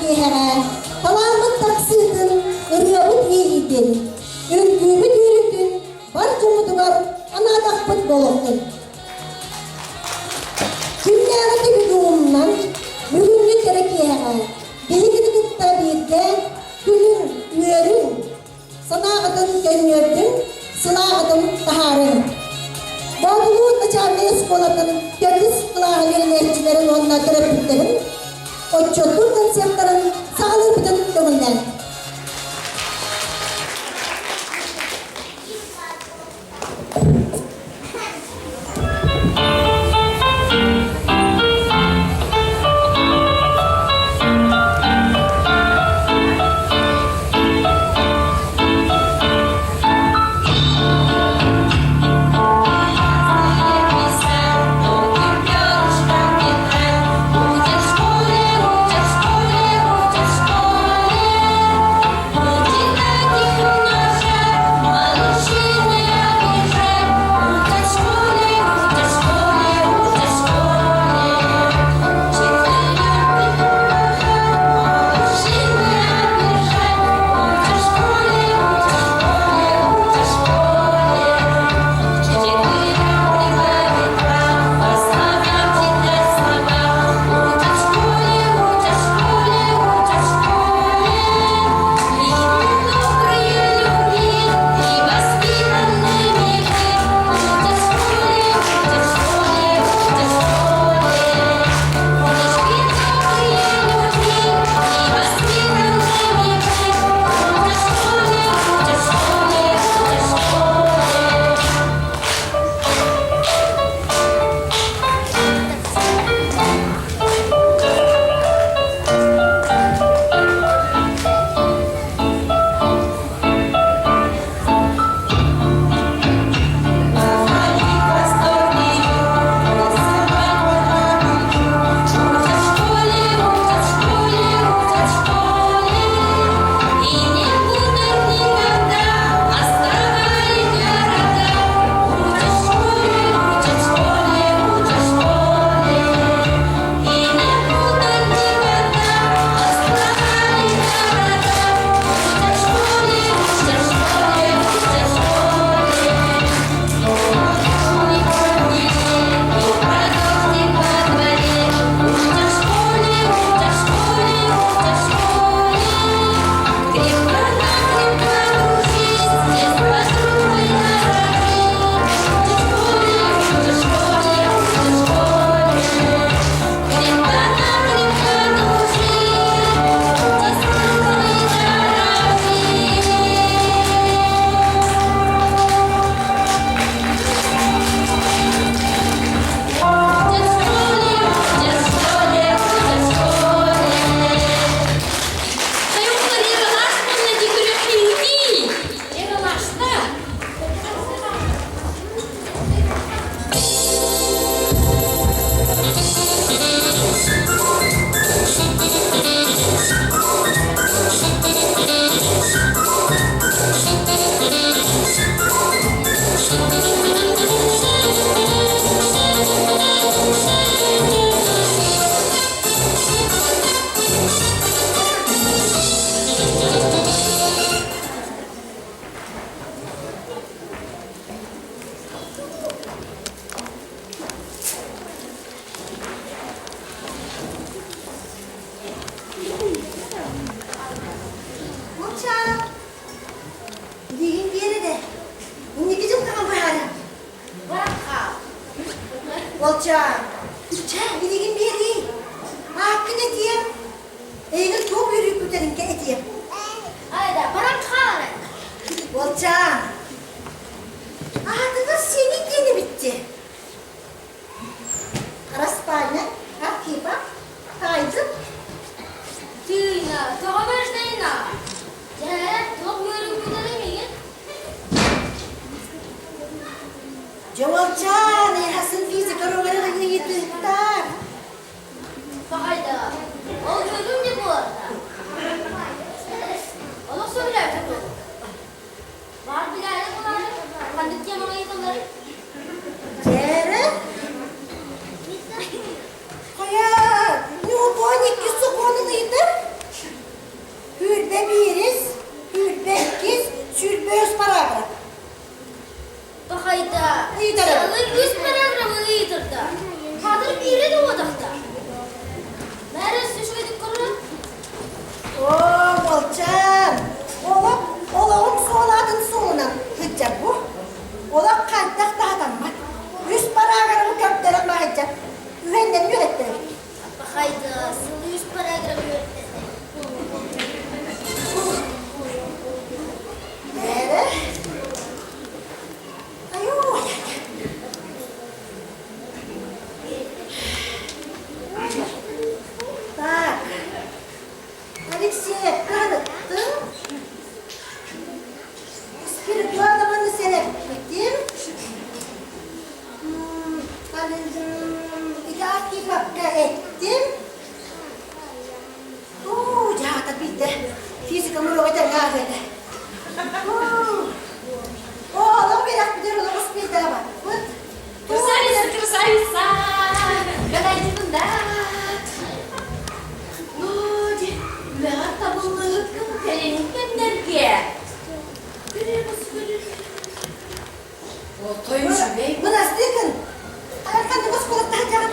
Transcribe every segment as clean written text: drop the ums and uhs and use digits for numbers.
киэһэҕэ талааммыт тахсыытын, ырыабыт иэйиитин, үҥкүүбүт үөрүүтүн бар дьоммутугар анаатахпыт буолуохтун. Күннээҕи түбүгү умнан, бүгүҥҥү кэрэ киэһэҕэ биһигини кытта бииргэ күлүҥ, үөрүҥ, санааҕытын көнньүөрдүҥ, сылааҕытын таһаарыҥ. Боотулуу начальнай оскуолатын төрдүс кылааһын үөрэнээччилэрин уонна төрөппүттэрин отчуоттуур концертарын саҕалыырбытын көҥүллээн. Муча, билигин биэрэ инники дьылҕаҕын быһаарыам. Уолчаан, чэ, билигин биэрии. Ааккын этиэм. Эйигин туох үөрүү күтэринкэ этиэм. Айда, баран хаалай. Уолчаан, аатыгар сиэнин диэн эбитти. Распальня, Архипа, Тайдын. Тыына, тоҕо бэрдайна? Дьэ, туох үөрүү күтэрин миигин? Дьэ, уолчаан, эһэсин физика уруогар ыйытыктар. Пахайда, ол үөрүүм не буоларда? Олох сөбүлээбитэ буолуо. Баар билээри булаары, ханнык темаҕа ыйыталларый? Дьээрэ? Хайа, Ньукуон иккис сокуонун ыйытар? Сүүрбэ биирис, 22-ис, 23 параграф. Пахайда, Ыйытарым. сылы үс параграфы ыйытырда. Хадыр биири да уотахта. Бәрі үчүгэйдик көрөр. Оо, уолчаан, олох олоҕум суолаатын суолунан сылдьар бу. Олох хайдах да хатаммат. Үс параграфы көрдөрөн маһыйдьар. Үһэннэн үөрэттэрэр. Пахайда, сылы үс параграфы үөрэттэрдэ. Бээрэ. Айуу, Так, Алексеевка ыттым. Спиридонованы сэрэппитим. Ити Архиповка эттим. Уу, дьаата билдэ. Физика уруога тэҥҥэ Оо, олох үөрэхпитигэр олох успейдаабаппыт. Красавица, красавица! Гадайте да! Ну, үлэҕэр табыллыһыккын кэлин кэмнэргэ. Көрөбүс, көрөр. Отой үчүгэй. Бырастыы Ханнык оскуолаттан дьаҕын?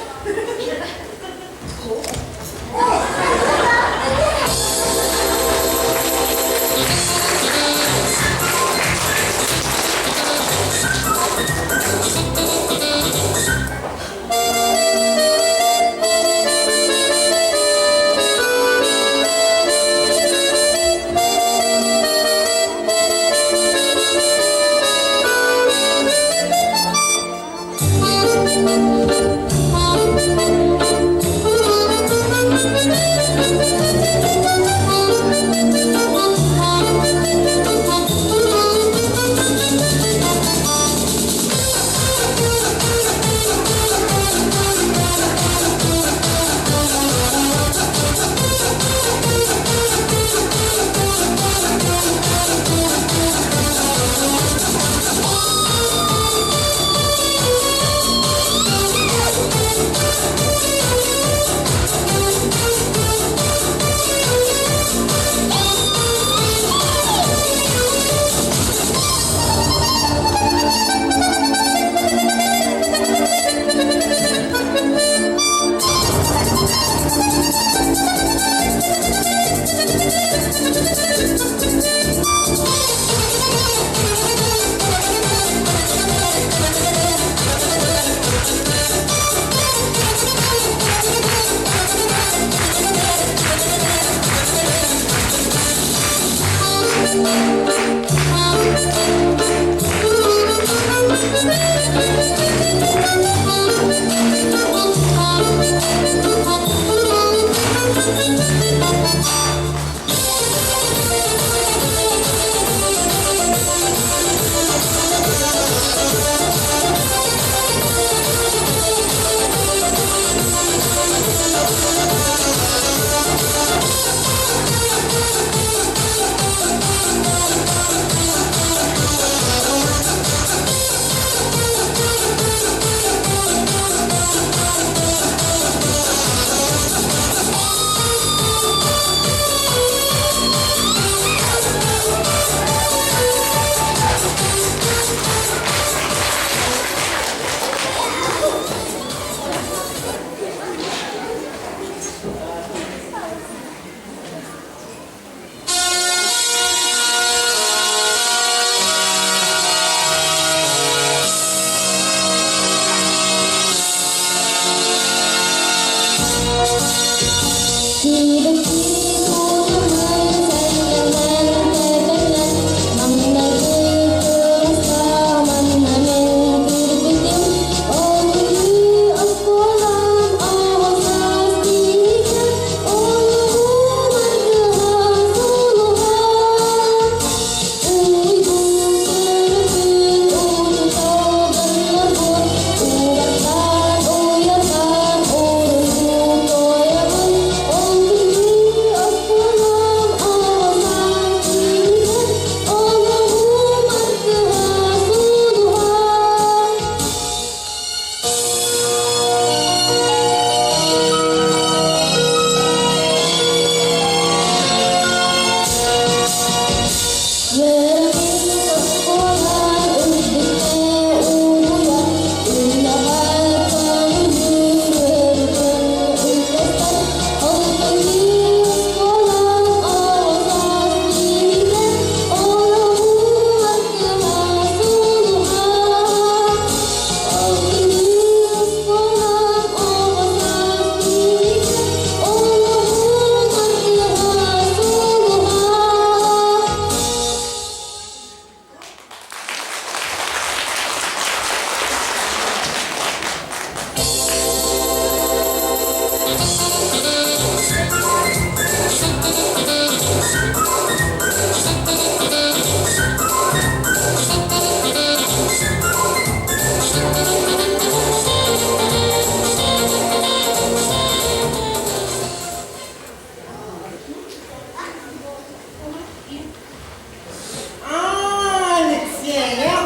Алексея,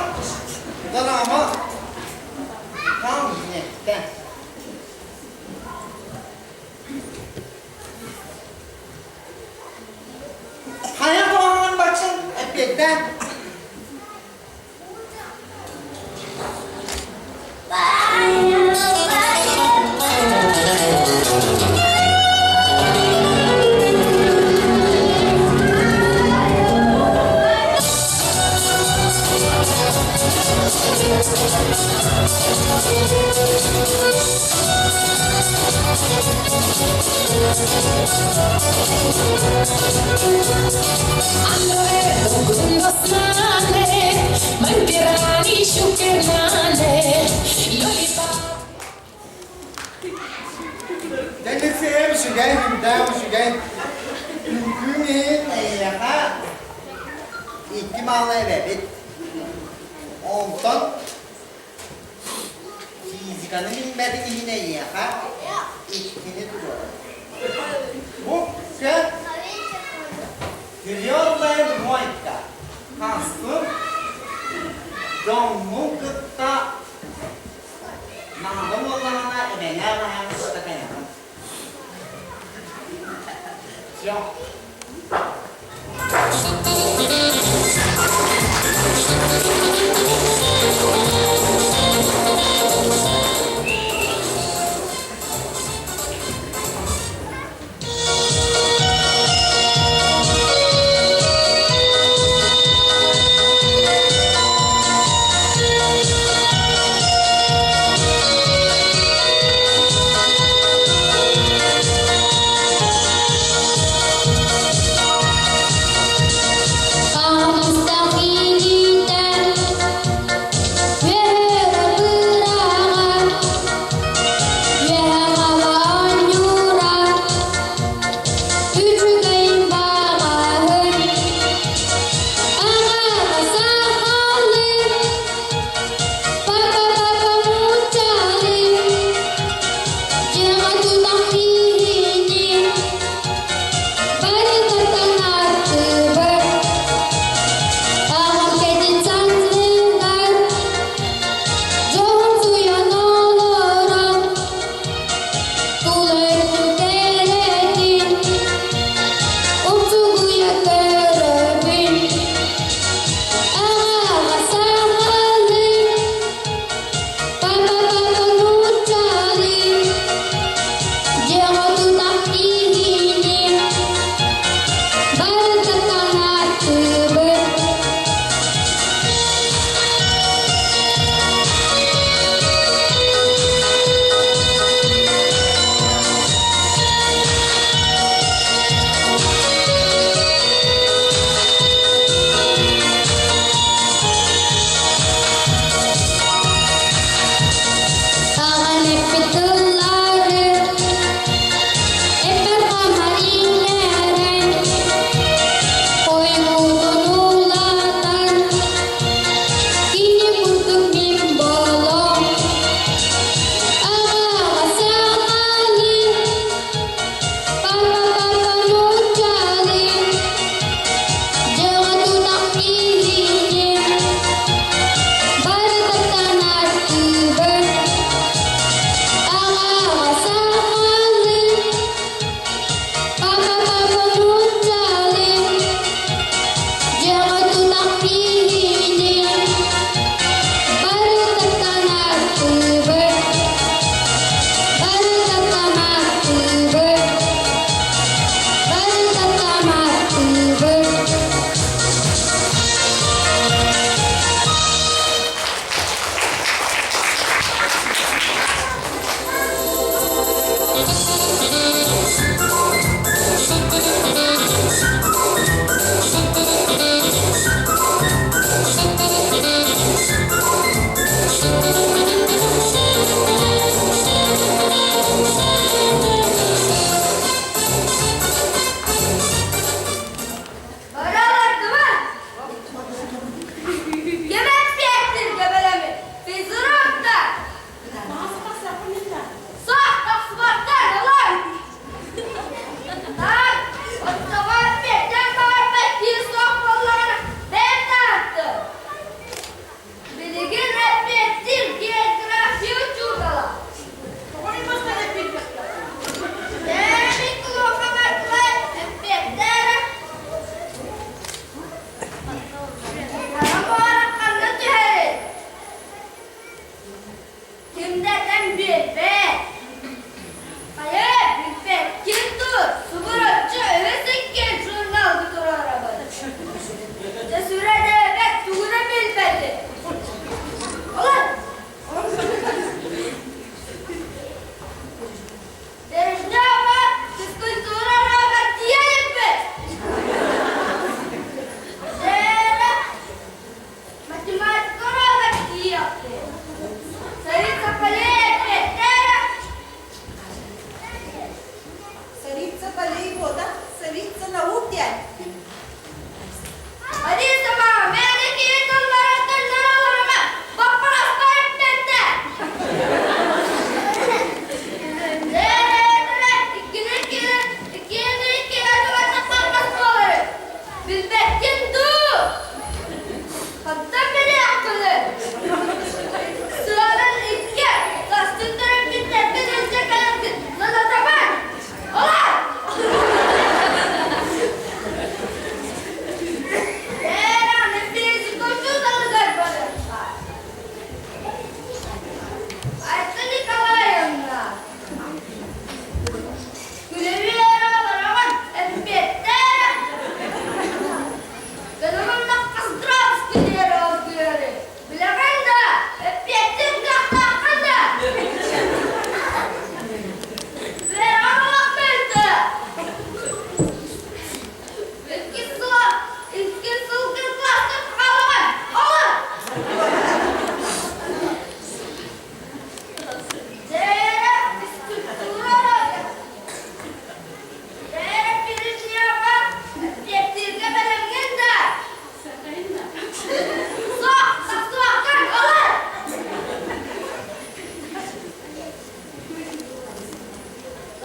дорого, Камнетте. Хайа буолан баччын эппиэтэ. Дэнисиэм үчүгэй, үрдээх үчүгэй. Үҥкүүҥ иһин эйиэхэ икки маала эбэбит. Онтон физиканы билбэтин иһин эйиэхэ иккини туруорар. Бу кө Твердая двойка. Хаспын дьоҥҥун кытта наада буоллаҕына эбэлээх эһэм кытта кэлэҕин. Все.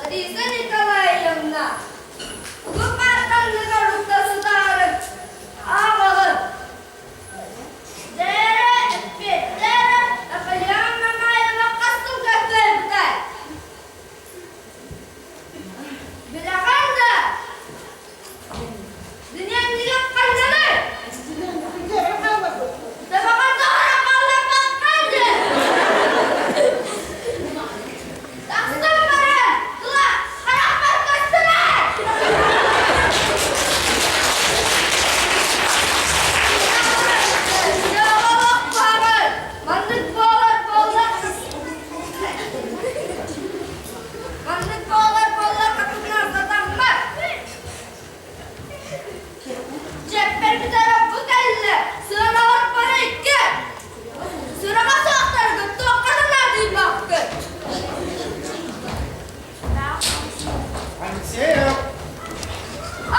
Лариса Николаевна, тугу паартанныгар укта сытаарын ааҕаҕын? Дээрэ, эппиэттээрэ, Наполеон Мамаева хас сылга кыайбытай? Билэҕин да? Дүнүөннүгэр ханнаный? Табаҕа тоһоро хаалларбаккын дии! Тахсан баран, тула харахпар көстүмэ! Маннык буолар буолла Маннык буолар буолла хатыҥнар сатаммат. Дьэппэр бүтэрэ бу кэллэ, сыанаҕыт бары икки. Сүрэҕэ суохтаргыт туохха да наадыйбаккыт. Алексеев!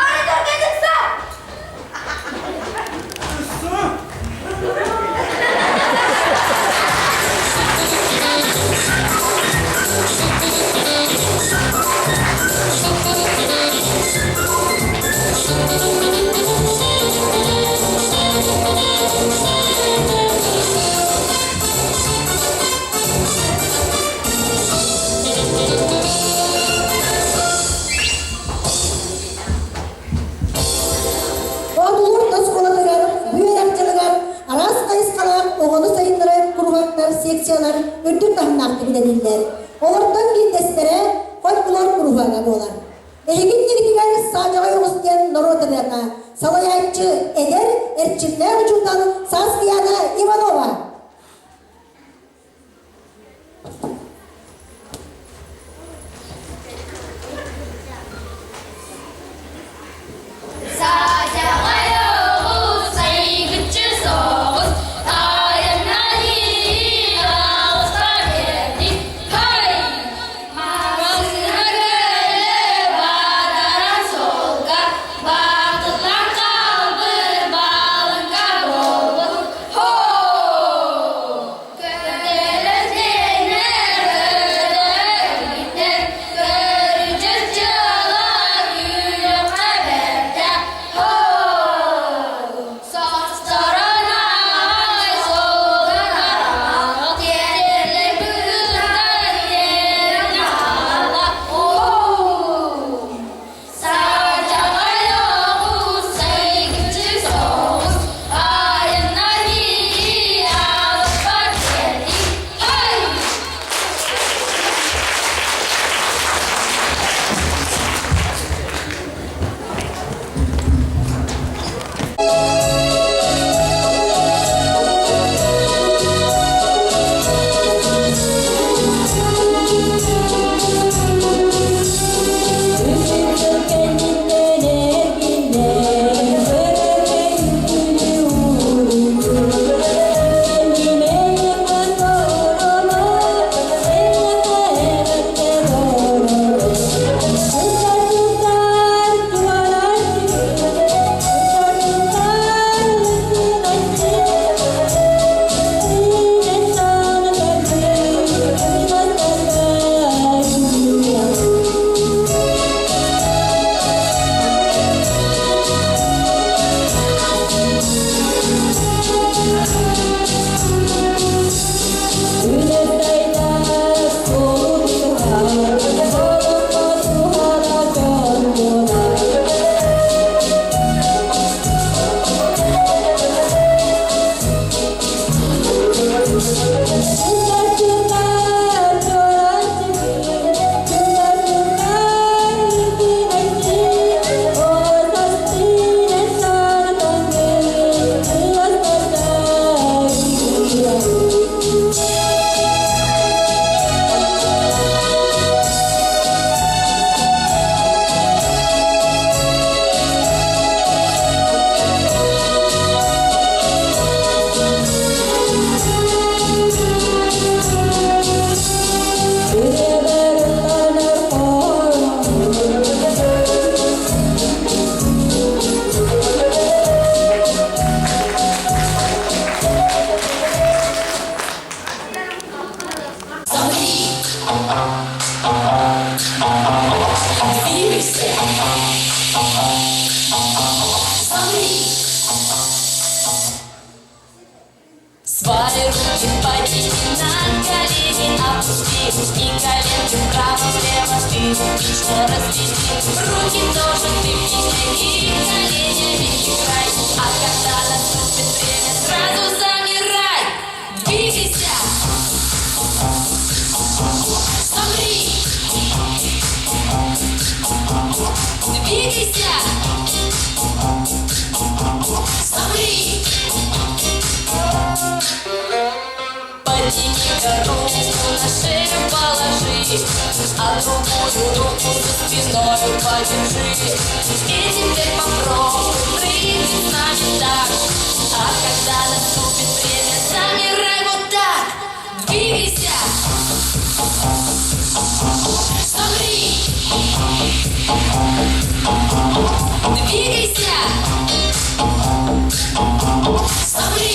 Ары түргэнник сар! Үссү! Боотулуур оскуолатыгар, үөрэх дьылыгар араас хайысхалаах оҕону сайыннарар куруһуоктар, секциялар үрдүк таһымнаахтык үлэлииллэр. Олортон биирдэстэрэ фольклор куруһуога буолар. Эһигин иннигитигэр Саадьаҕай оҕус диэн норуот ырыата, салайааччы эдэр, эрчимнээх учуутал Сааскыйаана Иванова. Саадьаҕай оҕус, сайгыччы соҕус, тайаннан аҕыста биэрдик, хай! Маҥнай көлө бадаран суолга, баатыллан хаалбыт балыҥка буолбут, һоо! И коленки вправо-влево ты ритмично разведи. Руки тоже ты и коленями играй. А когда наступит время, сразу замирай. Двигайся! Замри! Двигайся! Замри! Подними-ка руку, на шею положи, а другую руку за спиною подержи. И теперь попробуй прыгать с нами так. А когда наступит время, замирай вот так. Двигайся! Замри! Двигайся! Замри!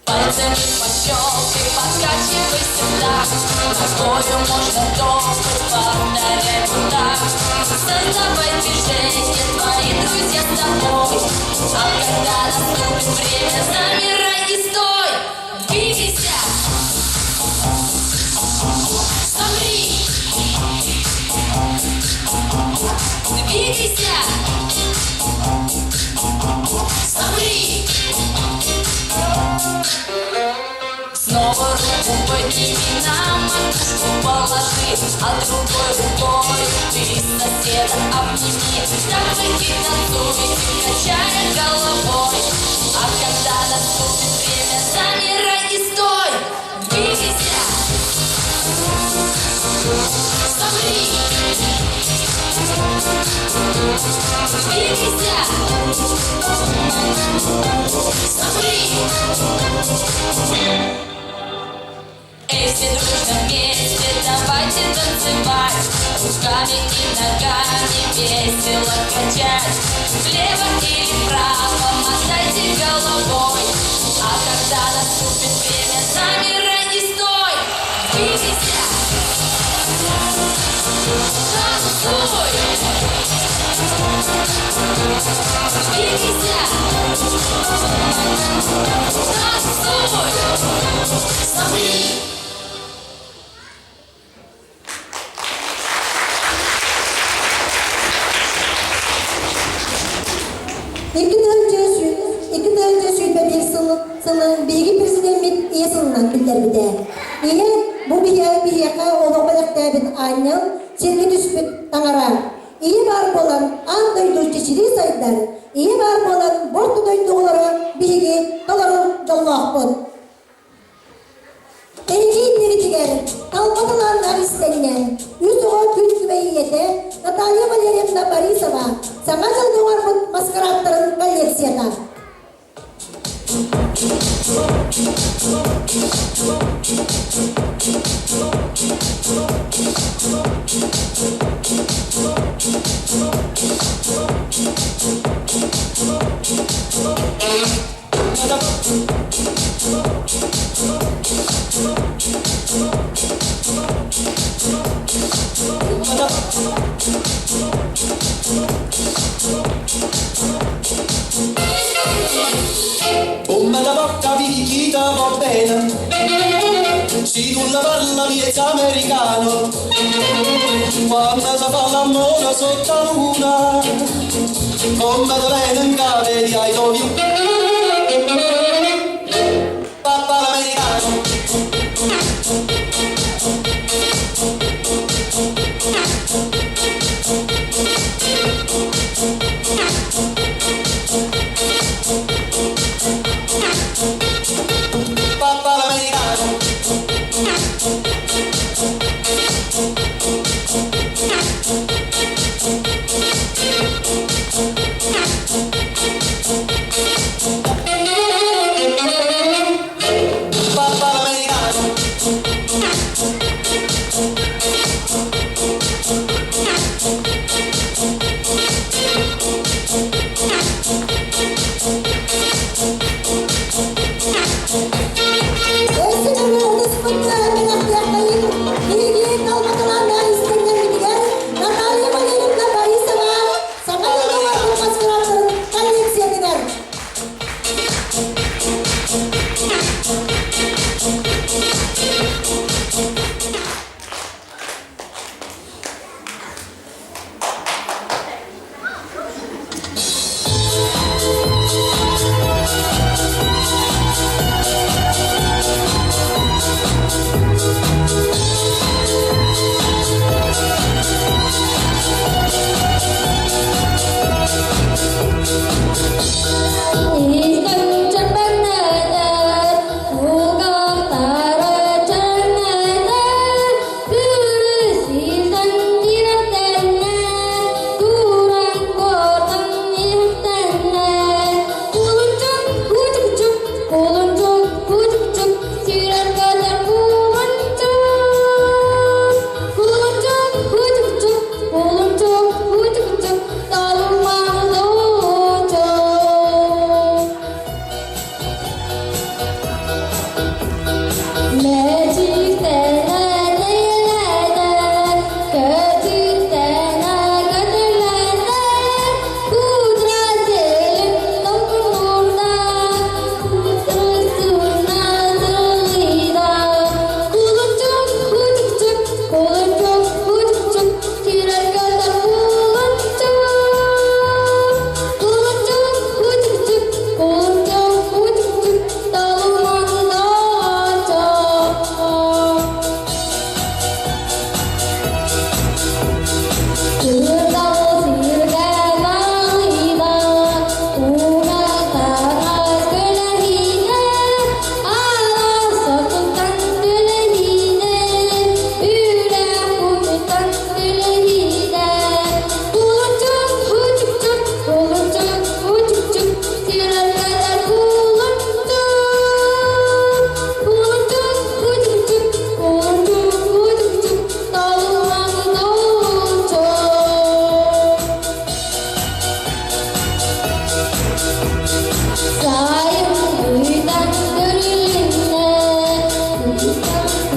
Пальцами пощелкай, покачивайся так. Ногою можно топать, повторяй вот так. Создавай движение, твои друзья с тобой. А когда наступит время, замирай и стой. Двигайся! Замри! Двигайся! Замри! Снова руку подними, на макушку положи, а другой рукой ты соседа обними. Так вы и танцуете, качая головой. А когда наступит время, замирай и стой. Двигайся! Замри! Двигайся! Замри! Эй, все дружно вместе, давайте танцевать. Руками и ногами весело качать. Влево или вправо мотайте головой. А когда наступит время, замирай и стой. Двигайся! Танцуй! Двигайся! Танцуй! Замри! 2021 сылын биһиги президеммит Ийэ сылынан биллэрбитэ. Ийэ бу биһиэхэ олох бэлэхтээбит аанньал, сиргэ түспүт таҥара. Ийэ баар буолан аан дойду чэчирии сайдар, ийэ баар буолан борто дойду оҕолоро биһиги толору дьоллоохпут. Эһиги иннигитигэр талба талааннаах истэнньэҥ, үс оҕо күн күбэй ийэтэ Наталья Валерьевна Борисова Саҥа дьылга оҥорбут маскарадтарын коллекцията. Come la porta picchita va bene, se tu la parla miezza americano, quando si fa l'amore sotto la luna, come te viene in capo di I love you. Papà l'americano. Papà l'americano.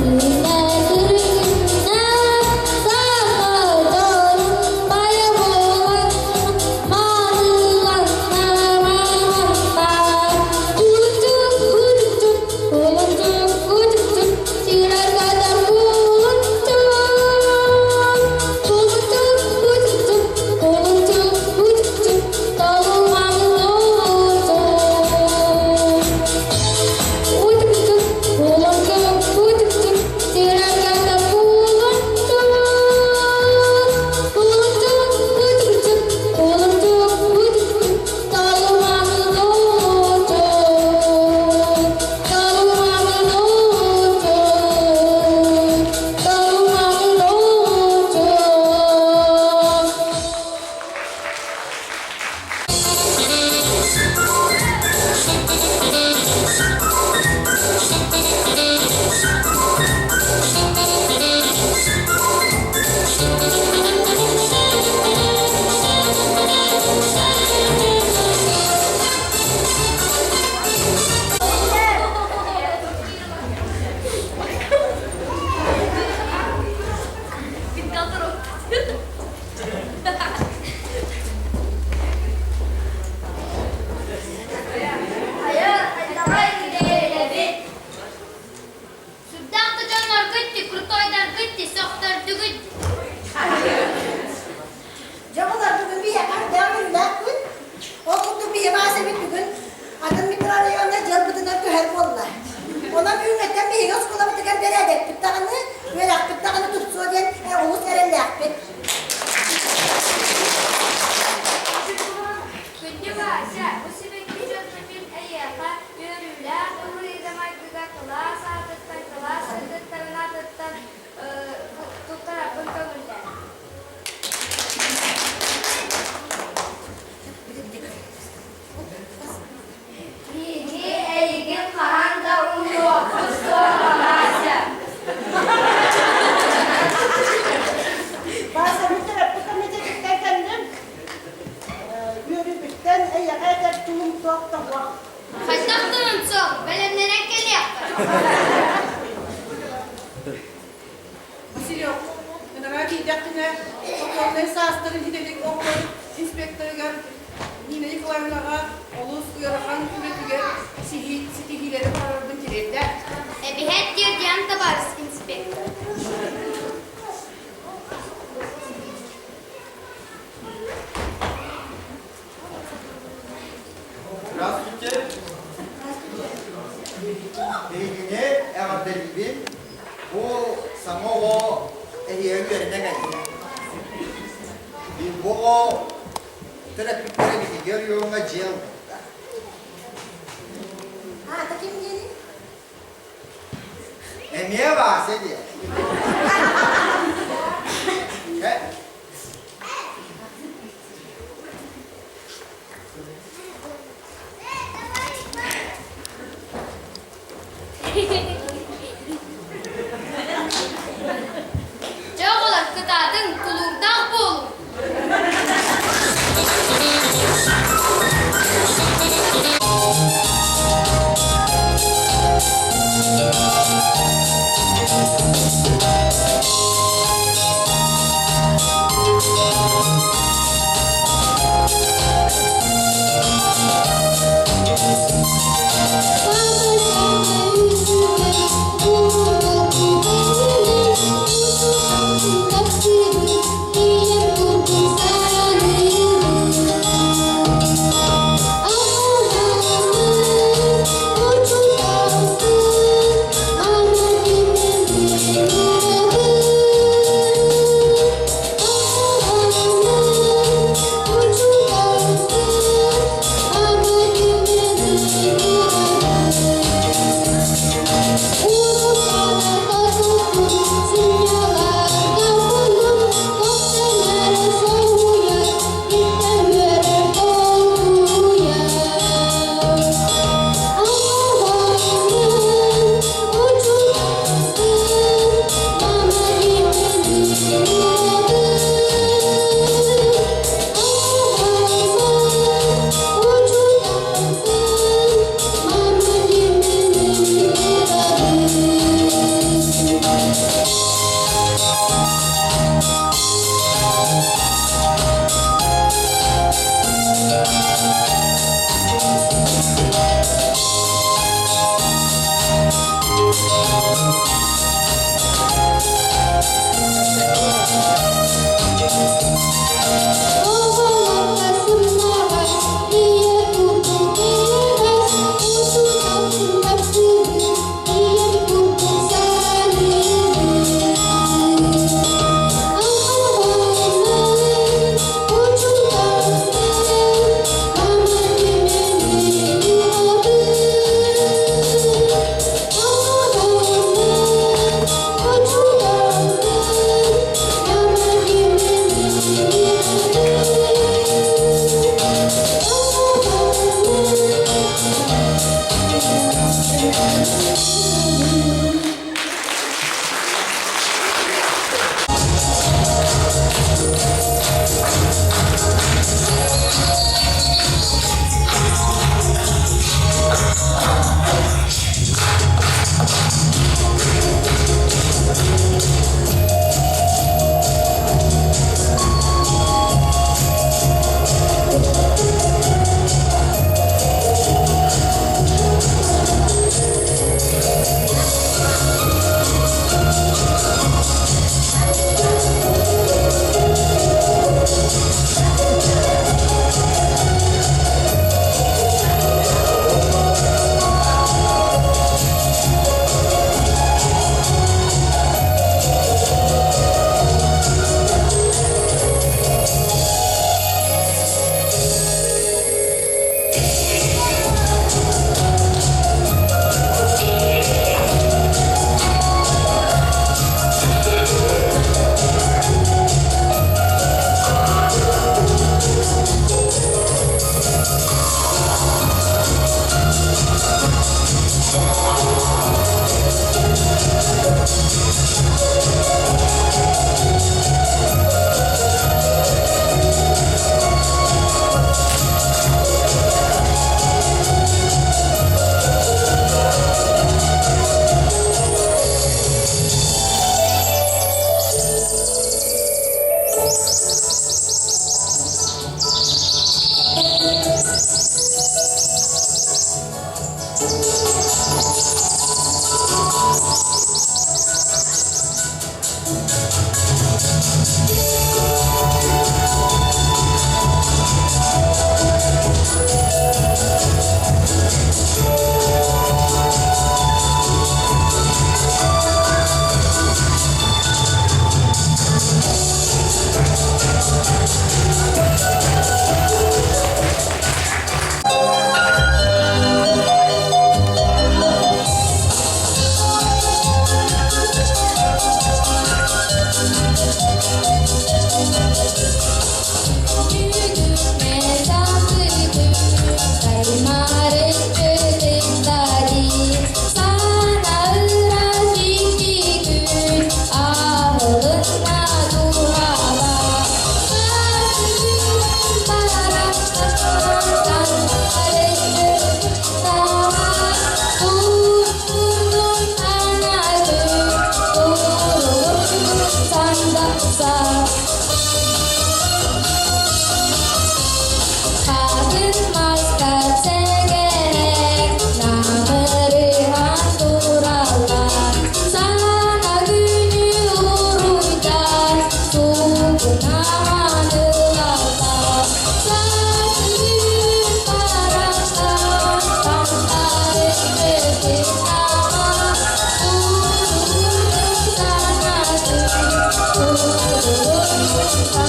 Күнэ күрүҥнэ, саха дьонун баайа буолан, мааныланна маанта. Кулунчук, кулунчук, кулунчук, кулунчук, сираргадар кулунчук. Кулунчук, кулунчук, кулунчук, кулунчук, толуман кулунчук. Кулунчук, кулунчук, кулунчук, сираргада кулунчук. Кулунчук, кулунчук, кулунчук, кулунчук, толуман кулунчук. Толуман кулунчук. Толуман кулунчук. Сүрдээх да дьонноргут дии, крутойдаргыт дии, сөхтөрдүгүт. Дьэ булар бүгүн биһиэхэ үрдээх үөрүүлээх күн. Ол курдук биһи баасабыт бүгүн атын микрорайоҥҥа дьарбытынан көһөр буолла. Онон үүҥҥэттэн биһиги оскуолабытыгар бэрээдэкпит даҕаны, үөрэхпит даҕаны тупсуо диэн олус эрэллээхпит. Күндү Вася, бу сибэкки дьонно мин эйиэхэ үөрүүлээх быһыыга-майгыга кылаас аатыттан, кылаас кыргыттарын аатыттан туттарарбын көҥүллээ. Биһиги эйигин хаһан да умнуохпут суоҕа, Вася. Вася, мин төрөппүт комитетиттэн кэллим. Үөрүүбүттэн эйэҕэ этэр тылым суох да суох. Хайдах тылын суох, бэлэмнэнэн кэлиэххэ. Василек, ынараа тиийдэххинэ, сокуоннай саастарын ситэлик оҕолор инспекторыгар Нина Николаевнаҕа олус ыарахан үлэтигэр ситиһиилэри барарбын тириэрдэ. Эбиһэт тиэрдиэн табаарыс инспектор. Здравствуйте. Эһигини эҕэрдэлиибин. Бу саҥа оҕо эһиэхэ үөрэнэ кэллэ. Бу оҕо төрөппүттэрэ биһиги оройуоҥҥа дьиэ ылбыттар. Аата ким диэний? Эмиэ Вася диэн. Чэ, Дьэ оҕолор кытаатыҥ, тулуурдаах буолуҥ.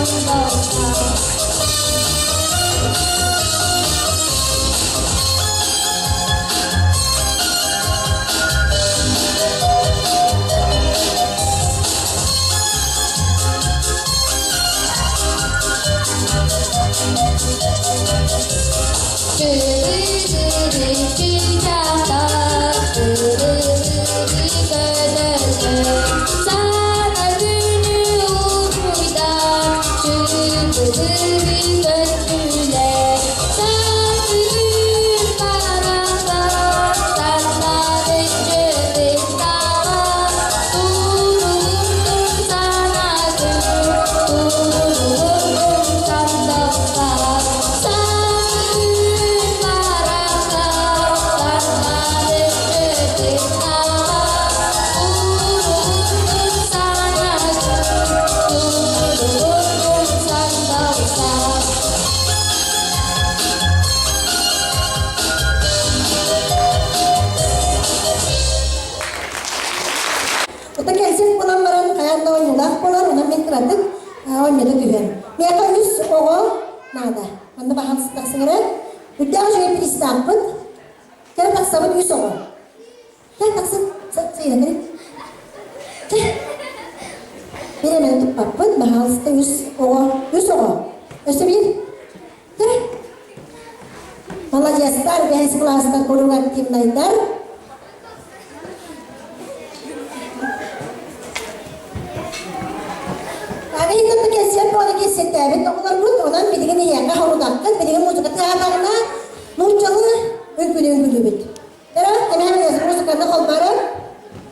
сандалга. Оттон кэлсик буолан баран хайаан да оонньуулаах буолар, онон мин кыратык оонньото түһүөм. Миэхэ үс оҕо наада. Манна баһан тахсан эрэр. Үрдээх үчүгэй приставпыт. Кэлэ тахсабыт үс оҕо. Кэл тахсын, сыйна Бир эмэн туппаппыт, баһаалыста үс оҕо, үс оҕо. Өссө биир. Кэл. Маладьыастар, бэһис кылаастар куруук активнайдар. Аны кэлсиэн буола кэлсиэттээбит оҕолорбут, онон билигин ийэҕэ хорутаххыт, билигин музыка тыаһаатаҕына нууччалыы үҥкүлүү үҥкүлүүбүт. Эрэ, эмээн музыканы холбоорон,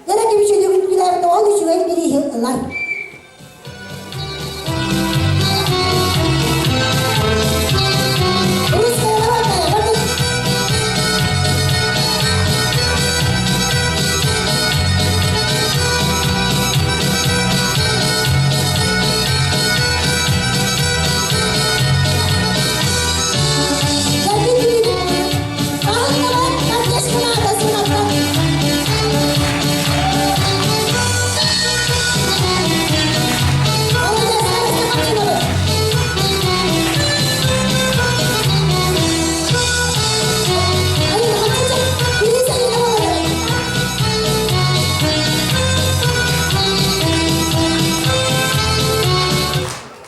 Яра ким үчүгэй үҥкүүлээбит ол үчүгэй бирииһи ылар.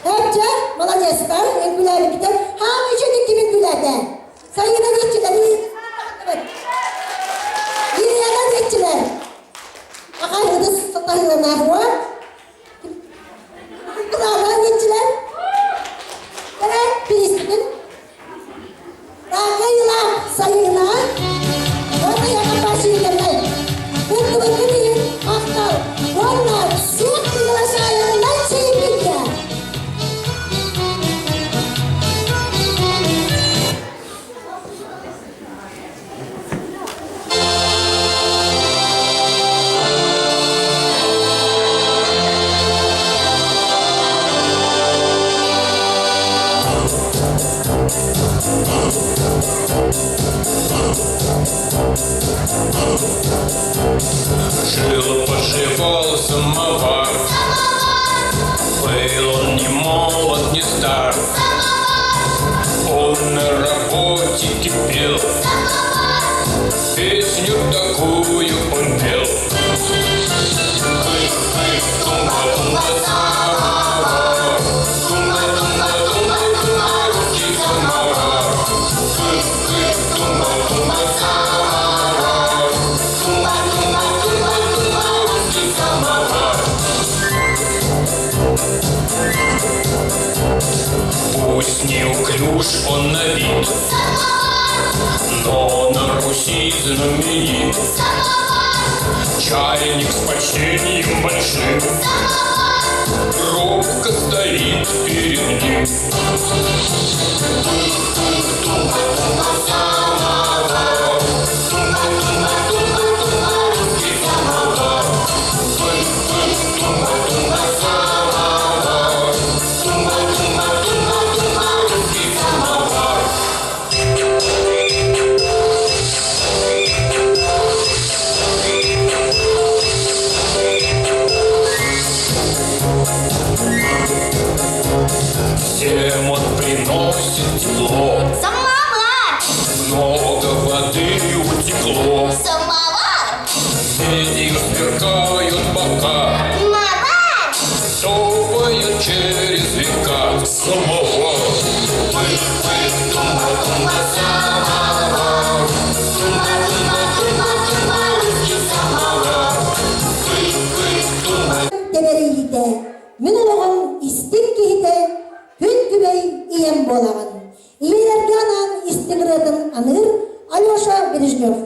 Эпчэ, молодецтар, үҥкүүлээбиккитин хаам үчүгэй ким үҥкүүлээтэ? Сайына диэччилэр, Ильяна диэччилэр. Аха ыдыс сатаһыыланаахуа. Кылаана диэччилэр. Кэрэ пириспитин. Таакайыла сайына. Уонна якапашиикэнэй. Кыттыбыккын иһин махтал. Уонна всех приглашаю на чаепитие. Жил-поживал самовар. Был он не молод, не стар. Он на работе кипел. Песню такую он пел. Тумба, тумба, самовар. Тумба, тумба, тумба, тумба, русский самовар. Тумба, тумба, самовар. Тумба, тумба, тумба, тумба, русский самовар. Пусть неуклюж он на вид, но на Руси знаменит. Чайник с почтением большим робко стоит перед ним. Тум-тум-тумба, самовар. Тумба-тумба-тумба-тумба, русский самовар. Тум-тум-тумба-тумба, самовар. Тумба-тумба-тумба-тумба, русский самовар. Всем он приносит тепло. Самовар! Много воды утекло. Самовар! Медью сверкают бока. Самовар! Шоу через века. Самовар. Пы-пы, тума, тума, самовар. Тума, тума, тума, тума, русский самовар. Пы-пы, тума. Тэбэрийитэ, мин олоҕум истиҥ киһитэ, күн күбэй ийэм буолаҕын. Ийэлэргэ анаан истиҥ ырыатын аныыр Алеша Бережнев.